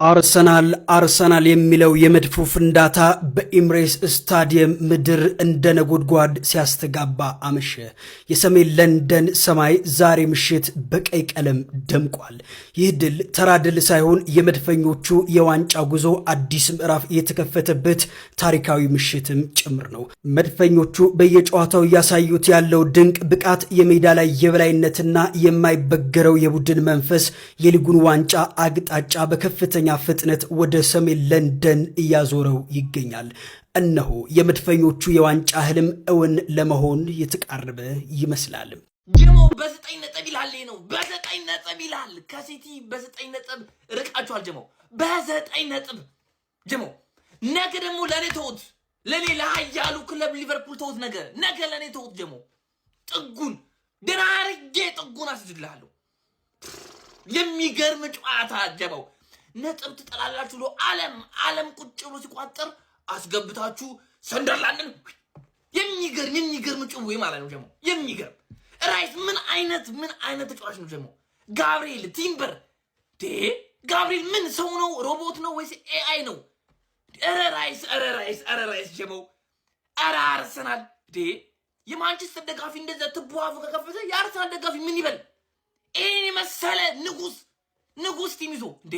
አርሰናል አርሰናል የሚለው የመድፉ ፍንዳታ በኢምሬትስ ስታዲየም ምድር እንደ ነጎድጓድ ሲያስተጋባ አመሸ። የሰሜን ለንደን ሰማይ ዛሬ ምሽት በቀይ ቀለም ደምቋል። ይህ ድል ተራ ድል ሳይሆን የመድፈኞቹ የዋንጫ ጉዞ አዲስ ምዕራፍ የተከፈተበት ታሪካዊ ምሽትም ጭምር ነው። መድፈኞቹ በየጨዋታው እያሳዩት ያለው ድንቅ ብቃት፣ የሜዳ ላይ የበላይነትና የማይበገረው የቡድን መንፈስ የሊጉን ዋንጫ አቅጣጫ በከፍተኛ ፍጥነት ወደ ሰሜን ለንደን እያዞረው ይገኛል። እነሆ የመድፈኞቹ የዋንጫ ህልም እውን ለመሆን የተቃረበ ይመስላል። ጅሞ በ9 ነጥብ ይላል ነው፣ በ9 ነጥብ ይላል። ከሲቲ በ9 ነጥብ ርቃችኋል። ጅሞ በ9 ነጥብ ጅሞ። ነገ ደግሞ ለእኔ ተውት፣ ለእኔ ለሀያሉ ክለብ ሊቨርፑል ተውት። ነገ ነገ ለእኔ ተውት። ጀሞ ጥጉን ደህና አድርጌ ጥጉን አስይዝልሃለሁ። የሚገርም ጨዋታ ጀመው። ነጥብ ትጠላላችሁ ብሎ ዓለም ዓለም ቁጭ ብሎ ሲቋጥር አስገብታችሁ ሰንደርላንድን የሚገርም የሚገርም ጭዌ ማለት ነው። ጀሞ የሚገርም ራይስ ምን አይነት ተጫዋች ነው ጀሞ። ጋብርኤል፣ ቲምበር፣ ጋብርኤል ምን ሰው ነው? ሮቦት ነው ወይስ AI ነው? ኧረ ራይስ፣ ኧረ ራይስ፣ ኧረ ራይስ ጀመው፣ ኧረ አርሰናል ዴ የማንቸስተር ደጋፊ እንደዛ ትቦ አፉ ከከፈተ የአርሰናል ደጋፊ ምን ይበል? ይሄን የመሰለ ንጉስ ንጉስ team ይዞ እንዴ፣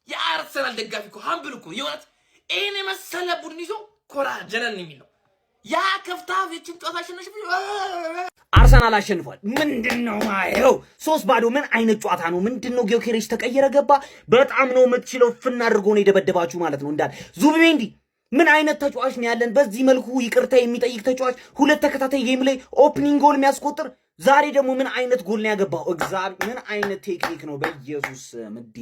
የአርሰናል ደጋፊ እኮ humble እኮ የእውነት ይሄን የመሰለ ቡድን ይዞ ኮራ ጀነን የሚል ነው። ያ ከፍታ ይችን ጨዋታ አሸነሽ። አርሰናል አሸንፏል። ምንድን ነው ማየው? 3-0 ምን አይነት ጨዋታ ነው? ምንድን ነው? ጊዮኬሬሽ ተቀየረ ገባ። በጣም ነው የምትችለው። ፍና አድርጎ ነው የደበደባችሁ ማለት ነው። እንዳል ዙቢሜንዲ ምን አይነት ተጫዋች ነው ያለን? በዚህ መልኩ ይቅርታ የሚጠይቅ ተጫዋች፣ ሁለት ተከታታይ game ላይ opening ጎል የሚያስቆጥር፣ ዛሬ ደግሞ ምን አይነት ጎል ነው ያገባው? እግዚአብሔር፣ ምን አይነት ቴክኒክ ነው? በኢየሱስ ምዴ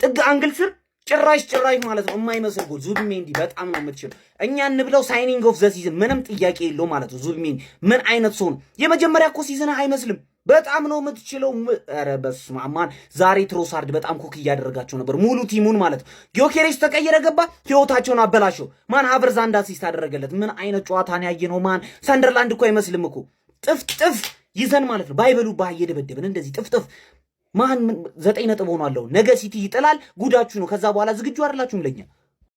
ጥግ angle ስር ጭራሽ ጭራሽ ማለት ነው የማይመስል ጎል። ዙቢሜንዲ በጣም ነው የምትችለው። እኛ እንብለው signing of the season ምንም ጥያቄ የለው ማለት ነው። ዙቢሜንዲ ምን አይነት ሰው ነው? የመጀመሪያ እኮ season አይመስልም። በጣም ነው የምትችለው። ኧረ በስመ አብ ማን፣ ዛሬ ትሮሳርድ በጣም cook እያደረጋቸው ነበር ሙሉ team ኡን ማለት ነው። ጊዮኬሬስ ተቀየረ ገባ፣ ህይወታቸውን አበላሸው። ማን ሀቨርዝ አንድ assist አደረገለት። ምን አይነት ጨዋታ ነው ያየነው? ማን ሰንደርላንድ እኮ አይመስልም እኮ፣ ጥፍ ጥፍ ይዘን ማለት ነው። ባይበሉ ባህ እየደበደብን እንደዚህ ጥፍጥፍ ማን 9 ነጥብ ሆኗል። ነገ ሲቲ ይጥላል፣ ጉዳችሁ ነው። ከዛ በኋላ ዝግጁ አይደላችሁም ለኛ።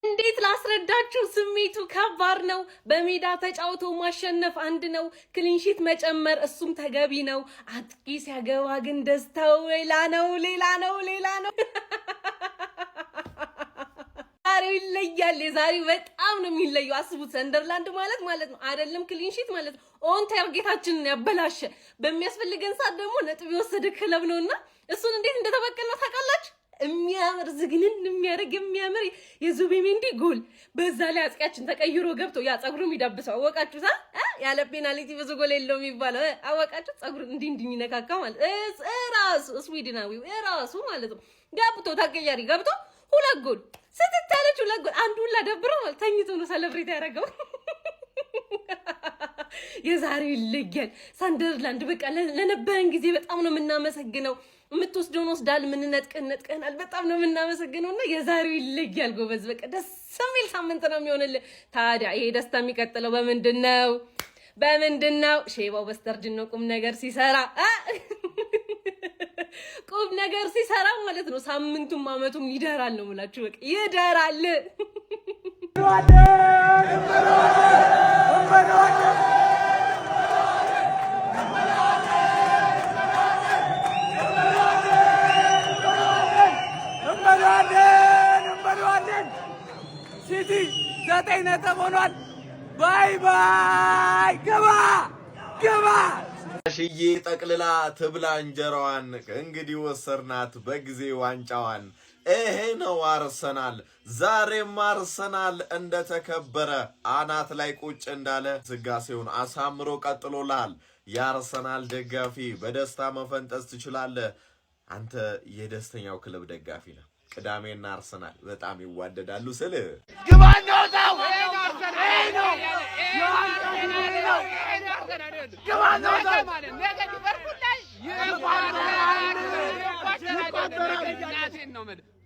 እንዴት ላስረዳችሁ? ስሜቱ ከባድ ነው። በሜዳ ተጫውቶ ማሸነፍ አንድ ነው፣ clean sheet መጨመር እሱም ተገቢ ነው። አጥቂ ሲያገባ ግን ደስታው ሌላ ነው፣ ሌላ ነው፣ ሌላ ነው። ዛሬው ይለያል። የዛሬው በጣም ነው የሚለየው። አስቡት፣ ሰንደርላንድ ማለት ማለት ነው አይደለም clean sheet ማለት ነው on target ኣችንን ያበላሸ፣ በሚያስፈልገን ሰዓት ደግሞ ነጥብ የወሰደ ክለብ ነውና እሱን እንዴት እንደተበቀልነው ታውቃላችሁ? የሚያምር ዝግንን የሚያደርግ የሚያምር የዙቢሜንዲ ጎል፣ በዛ ላይ አጥቂያችን ተቀይሮ ገብቶ ያ ጸጉሩ የሚዳብሰው አወቃችሁታ? ያለ ፔናልቲ ብዙ ጎል የለውም የሚባለው አወቃችሁ? ጸጉሩ እንዲህ እንዲህ የሚነካካ ማለት እራሱ ስዊድናዊው እራሱ ማለት ነው ገብቶ፣ ተቀያሪ ገብቶ ሁለት ጎል ስትት ያለች ሁለት ጎል፣ አንዱ ሁላ ደብሮ ማለት ተኝቶ ነው celebrate ያደረገው። የዛሬው ይለያል። ሳንደርላንድ በቃ ለነበረን ጊዜ በጣም ነው የምናመሰግነው። የምትወስደውን ወስዳል፣ የምንነጥቅህን ነጥቀናል። በጣም ነው የምናመሰግነው እና የዛሬው ይለያል ጎበዝ። በቃ ደስ የሚል ሳምንት ነው የሚሆንልህ። ታዲያ ይሄ ደስታ የሚቀጥለው በምንድን ነው? በምንድን ነው? ሼባው በስተርጅናው ቁም ነገር ሲሰራ፣ ቁም ነገር ሲሰራ ማለት ነው። ሳምንቱም አመቱም ይደራል ነው የምላችሁ። በቃ ይደራል። እንበለዋለን፣ እንበለዋለን። ሲቲ 9 ነጥብ ሆኗል። Bye bye። ግባ ግባ። ሽዬ ጠቅልላ ትብላ እንጀራዋን። እንግዲህ ወሰርናት በጊዜ ዋንጫዋን። ይሄ ነው አርሰናል። ዛሬም አርሰናል እንደተከበረ አናት ላይ ቁጭ እንዳለ ስጋሴውን አሳምሮ ቀጥሎልሃል። የአርሰናል ደጋፊ በደስታ መፈንጠዝ ትችላለህ። አንተ የደስተኛው ክለብ ደጋፊ ነህ። ቅዳሜና አርሰናል በጣም ይዋደዳሉ ስል ግባ እንወጣው። ይሄ ነው፣ ግባ እንወጣው።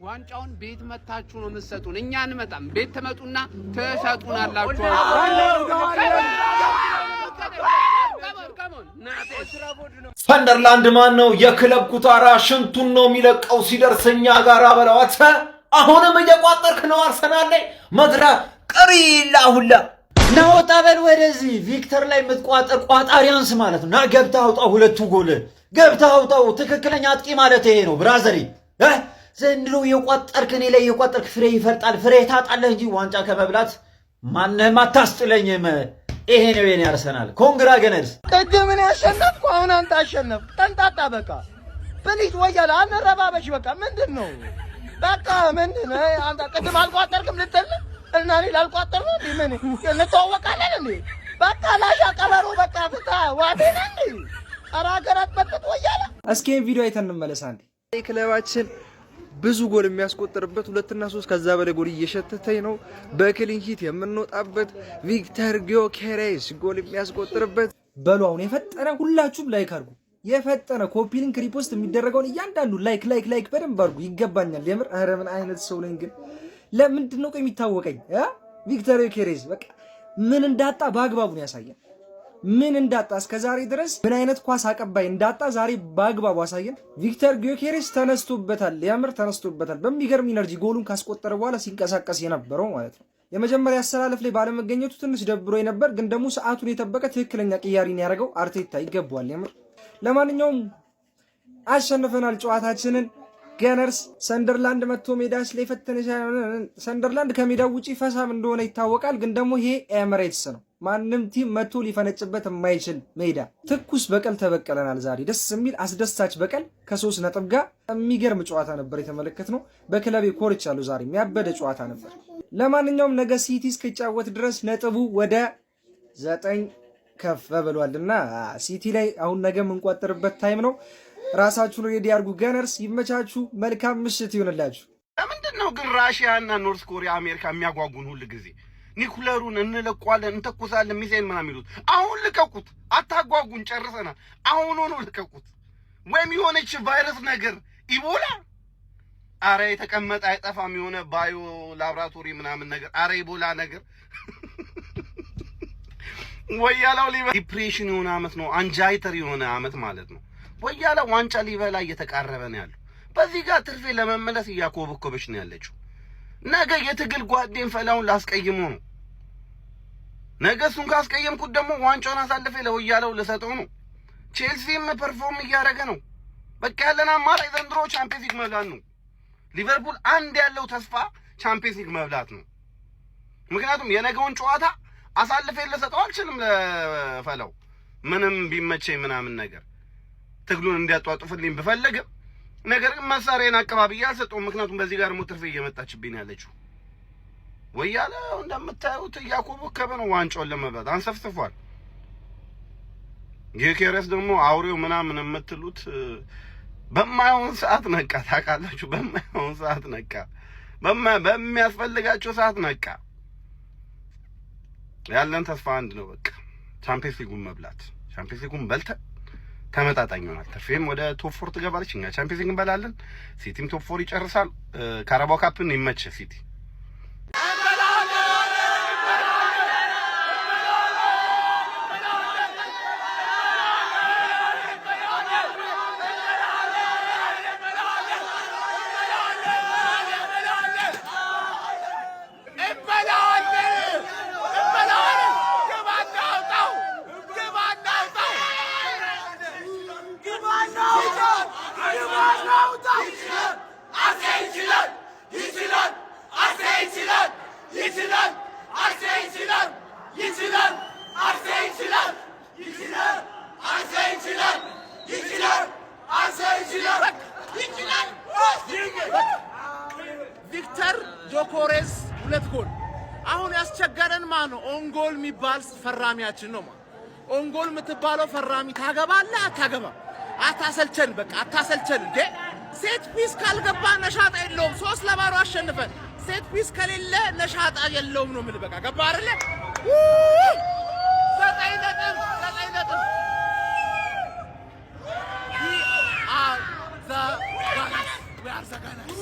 ዋንጫውን ቤት መታችሁ ነው የምትሰጡን። እኛ አንመጣም። ቤት ትመጡና ትሰጡናላችሁ። ሰንደርላንድ ማን ነው? የክለብ ኩታራ ሽንቱን ነው የሚለቀው ሲደርስ እኛ ጋር በለዋት። አሁንም እየቋጠርክ ነው አርሰናል ላይ መድራ ቅሪላ ሁላ። ና ወጣ በል ወደዚህ ቪክተር ላይ የምትቋጠር ቋጣሪያንስ ማለት ነው። ና ገብተህ አውጣው፣ ሁለቱ ጎል ገብተህ አውጣው። ትክክለኛ አጥቂ ማለት ይሄ ነው brother ዬ። ዘንድሮ የቋጠርክ እኔ ላይ የቋጠርክ ፍሬ ይፈርጣል። ፍሬ ታጣለህ እንጂ ዋንጫ ከመብላት ማንም አታስጥለኝም። ይሄ ነው የኔ አርሰናል። Congra Gunners። ቅድም እኔ አሸነፍኩ፣ አሁን አንተ አሸነፍክ። ጠንጣጣ በቃ please፣ ወያላ አንረባበሽ። በቃ ምንድን ነው በቃ ምንድን ነው አንተ ቅድም አልቋጠርክም ልትል እና እኔ ላልቋጠር ነው እንዴ? ምን እንተዋወቃለን እንዴ? በቃ ላሻ ቀበሮ በቃ ፍታ ዋቴ ነህ እንዴ? ኧረ ሀገር አትበጥብጥ ወያላ። እስኪ ይሄን ቪዲዮ አይተን እንመለስ አንዴ። ክለባችን ብዙ ጎል የሚያስቆጥርበት ሁለትና ሶስት ከዛ በላይ ጎል እየሸተተኝ ነው። በ clean sheet የምንወጣበት፣ ቪክተር ጊዮኬሬስ ጎል የሚያስቆጥርበት። በሉ አሁን የፈጠነ ሁላችሁም like አድርጉ። የፈጠነ copy link repost የሚደረገውን እያንዳንዱ like like like በደንብ አድርጉ። ይገባኛል። የምር ኧረ ምን አይነት ሰው ነኝ ግን? ለምንድን ነው ቆይ የሚታወቀኝ? ቪክተር ዮኬሬስ በቃ ምን እንዳጣ በአግባቡ ነው ያሳየን። ምን እንዳጣ እስከ ዛሬ ድረስ ምን አይነት ኳስ አቀባይ እንዳጣ ዛሬ በአግባቡ አሳየን። ቪክተር ጊዮኬሬስ ተነስቶበታል፣ የምር ተነስቶበታል። በሚገርም energy ጎሉን ካስቆጠረ በኋላ ሲንቀሳቀስ የነበረው ማለት ነው። የመጀመሪያ አሰላለፍ ላይ ባለመገኘቱ ትንሽ ደብሮ ነበር፣ ግን ደግሞ ሰዓቱን የጠበቀ ትክክለኛ ቅያሪን ያደረገው አርቴታ ይገባዋል የምር። ለማንኛውም አሸንፈናል ጨዋታችንን። Gunners ሰንደርላንድ መጥቶ ሜዳ ላይ ፈተነ። ሰንደርላንድ ከሜዳው ውጪ ፈሳም እንደሆነ ይታወቃል። ግን ደግሞ ይሄ ኤምሬትስ ነው። ማንም team መጥቶ ሊፈነጭበት የማይችል ሜዳ። ትኩስ በቀል ተበቀለናል ዛሬ። ደስ የሚል አስደሳች በቀል ከ3 ነጥብ ጋር የሚገርም ጨዋታ ነበር የተመለከትነው። በክለቤ ኮርቻለሁ ዛሬ፣ የሚያበደ ጨዋታ ነበር። ለማንኛውም ነገ ሲቲ እስኪጫወት ድረስ ነጥቡ ወደ 9 ከፍ ብሏልና ሲቲ ላይ አሁን ነገ የምንቋጠርበት time ነው። ራሳችሁን ready አድርጉ። Gunners ይመቻችሁ። መልካም ምሽት ይሆንላችሁ። ለምንድን ነው ግን ራሽያ እና North Korea አሜሪካ የሚያጓጉን ሁል ጊዜ? ኒኩለሩን እንለቋለን፣ እንተኩሳለን፣ ሚሳኤል ምናምን የሚሉት? አሁን ልቀቁት፣ አታጓጉን፣ ጨርሰናል። አሁን ሆኖ ልቀቁት። ወይም የሆነች ቫይረስ ነገር ኢቦላ፣ አረ የተቀመጠ አይጠፋም፣ የሆነ bio laboratory ምናምን ነገር፣ አረ ኢቦላ ነገር ወያላው depression የሆነ አመት ነው፣ anxiety የሆነ አመት ማለት ነው። ወያላ ዋንጫ ሊበላ እየተቃረበ ነው ያለው። በዚህ ጋር ትርፌ ለመመለስ እያኮበኮበች ነው ያለችው። ነገ የትግል ጓዴን ፈላውን ላስቀይሞ ነው። ነገ እሱን ካስቀየምኩት ደግሞ ዋንጫውን አሳልፌ ለወያለው ልሰጠው ነው። ቼልሲም perform እያደረገ ነው። በቃ ያለን አማራጭ ዘንድሮ ቻምፒየንስ ሊግ መብላት ነው። ሊቨርፑል አንድ ያለው ተስፋ ቻምፒየንስ ሊግ መብላት ነው። ምክንያቱም የነገውን ጨዋታ አሳልፌ ልሰጠው አልችልም ለፈለው፣ ምንም ቢመቸኝ ምናምን ነገር ትግሉን እንዲያጧጡፍልኝ ብፈልግም፣ ነገር ግን መሳሪያን አቀባብዬ አልሰጠውም። ምክንያቱም በዚህ ጋር ደግሞ ትርፌ እየመጣችብኝ ያለችው። ወያለ እንደምታዩት እያኮበከበ ነው ዋንጫውን ለመብላት አንሰፍስፏል። ጊዮኬሬስ ደግሞ አውሬው ምናምን የምትሉት በማይሆን ሰዓት ነቃ። ታውቃላችሁ፣ በማይሆን ሰዓት ነቃ። በሚያስፈልጋቸው ሰዓት ነቃ። ያለን ተስፋ አንድ ነው፣ በቃ ቻምፒየንስ ሊጉን መብላት። ቻምፒየንስ ሊጉን በልተን ተመጣጣኝ ይሆናል። ትርፌም ወደ top four ትገባለች። እኛ ቻምፒየንስ ሊግ እንበላለን። ሲቲም top four ይጨርሳል። ካራባው ካፕን ይመች ሲቲ። እንበላዋለን እንበላዋለን። ግባ እናውጣው፣ ግባ እናውጣው፣ ግባ እናውጣው፣ ግባ እናውጣው። አርሴ ይችላል፣ ይችላል፣ አርሴ ይችላል፣ ይችላል፣ አርሴ ይችላል፣ ይችላል፣ አርሴ ይችላል፣ ይችላል፣ አርሴ ይችላል፣ ይችላል፣ አርሴ ይችላል፣ ይችላል። ቪክተር ጆኮሬስ ሁለት ጎል። አሁን ያስቸገረን ማን ነው? Own goal የሚባል ፈራሚያችን ነው። Own goal የምትባለው ፈራሚ ታገባለህ አታገባም? አታሰልቸን፣ በቃ አታሰልቸን። እንዴ set piece ካልገባ ነሻጣ የለውም። 3-0 አሸንፈን set piece ከሌለ ነሻጣ የለውም ነው የምልህ። በቃ ገባ አይደለ? 9 ነጥብ፣ 9 ነጥብ። We are the Gunners. We are the Gunners.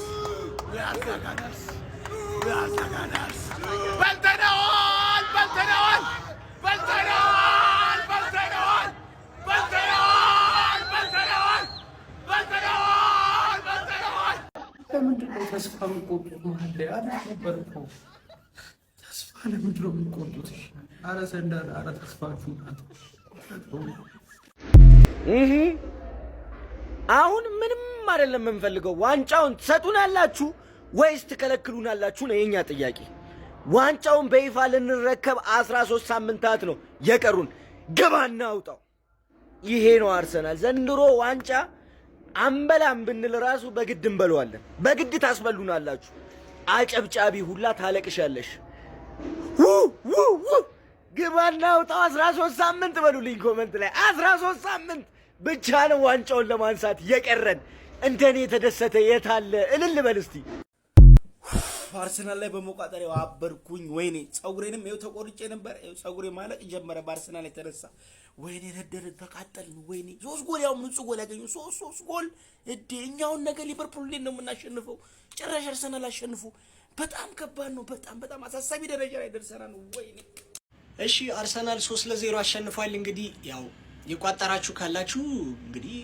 We are the Gunners. We are the Gunners. በልተነዋል፣ በልተነዋል፣ በልተነዋል፣ በልተነዋል፣ በልተነዋል፣ በልተነዋል፣ በልተነዋል፣ በልተነዋል። ለምንድን ነው ተስፋ የምትቆርጡት? መሀል ላይ አሪፍ ነበር እኮ ተስፋ ለምንድን ነው የምትቆርጡት? አረ ሰንደር፣ አረ ተስፋችሁ ናት። አሁን ምንም አይደለም የምንፈልገው። ዋንጫውን ትሰጡናላችሁ ወይስ ትከለክሉናላችሁ ነው የኛ ጥያቄ። ዋንጫውን በይፋ ልንረከብ 13 ሳምንታት ነው የቀሩን። ግባና አውጣው። ይሄ ነው አርሰናል። ዘንድሮ ዋንጫ አንበላም ብንል ራሱ በግድ እንበለዋለን። በግድ ታስበሉናላችሁ። አጨብጫቢ ሁላ ታለቅሻለሽ። ው ግባና አውጣው 13 ሳምንት በሉልኝ comment ላይ። 13 ሳምንት ብቻ ነው ዋንጫውን ለማንሳት የቀረን። እንደኔ የተደሰተ የታለ? እልል በል እስቲ። አርሰናል ላይ በመቋጠሪያው አበድኩኝ። ወይኔ ፀጉሬንም ይኸው ተቆርጬ ነበር። ይኸው ፀጉሬ ማለቅ ጀመረ በአርሰናል የተነሳ። ወይኔ ነደድን፣ ተቃጠልን። ወይኔ ሶስት ጎል፣ ያውም ንጹህ ጎል ያገኙ ሶስት ሶስት ጎል እዴ። እኛውን ነገ ሊቨርፑል እንዴት ነው የምናሸንፈው? ጭራሽ አርሰናል አሸንፎ በጣም ከባድ ነው። በጣም በጣም አሳሳቢ ደረጃ ላይ ደርሰናል። ወይኔ። እሺ፣ አርሰናል 3-0 አሸንፏል። እንግዲህ ያው የቋጠራችሁ ካላችሁ እንግዲህ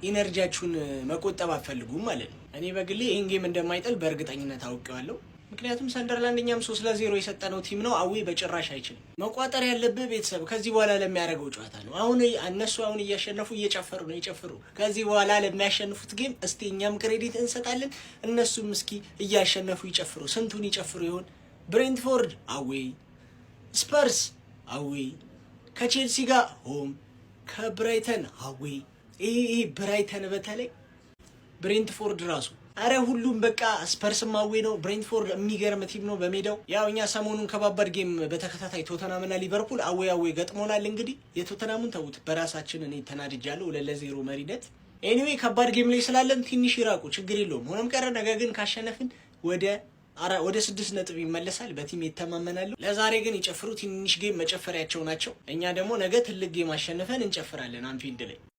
energy ያችሁን መቆጠብ አትፈልጉም ማለት ነው። እኔ በግሌ ይህን game እንደማይጥል በእርግጠኝነት አውቄዋለሁ። ምክንያቱም ሰንደርላንድ እኛም 3-0 የሰጠነው team ነው። Away በጭራሽ አይችልም። መቋጠር ያለብህ ቤተሰብ ከዚህ በኋላ ለሚያደርገው ጨዋታ ነው። አሁን እነሱ አሁን እያሸነፉ እየጨፈሩ ነው፣ ይጨፍሩ። ከዚህ በኋላ ለሚያሸንፉት game እስቲ እኛም credit እንሰጣለን፣ እነሱም እስኪ እያሸነፉ ይጨፍሩ። ስንቱን ይጨፍሩ ይሆን? ብሬንትፎርድ away፣ ስፐርስ away፣ ከቼልሲ ጋር home፣ ከብራይተን away። ይሄ ብራይተን በተለይ ብሬንትፎርድ ራሱ፣ አረ ሁሉም በቃ ስፐርስም away ነው። ብሬንትፎርድ የሚገርም team ነው በሜዳው። ያው እኛ ሰሞኑን ከባባድ game በተከታታይ ቶተናምና ሊቨርፑል away away ገጥሞናል። እንግዲህ የቶተናሙን ተዉት፣ በራሳችን እኔ ተናድጃለሁ። 2-0 መሪነት። Anyway ከባድ game ላይ ስላለን ትንሽ ይራቁ፣ ችግር የለውም። ሆኖም ቀረ ነገ ግን ካሸነፍን ወደ 6 ነጥብ ይመለሳል። በ team ይተማመናሉ። ለዛሬ ግን ይጨፍሩ። ትንሽ game መጨፈሪያቸው ናቸው። እኛ ደግሞ ነገ ትልቅ game አሸንፈን እንጨፍራለን አንፊልድ ላይ።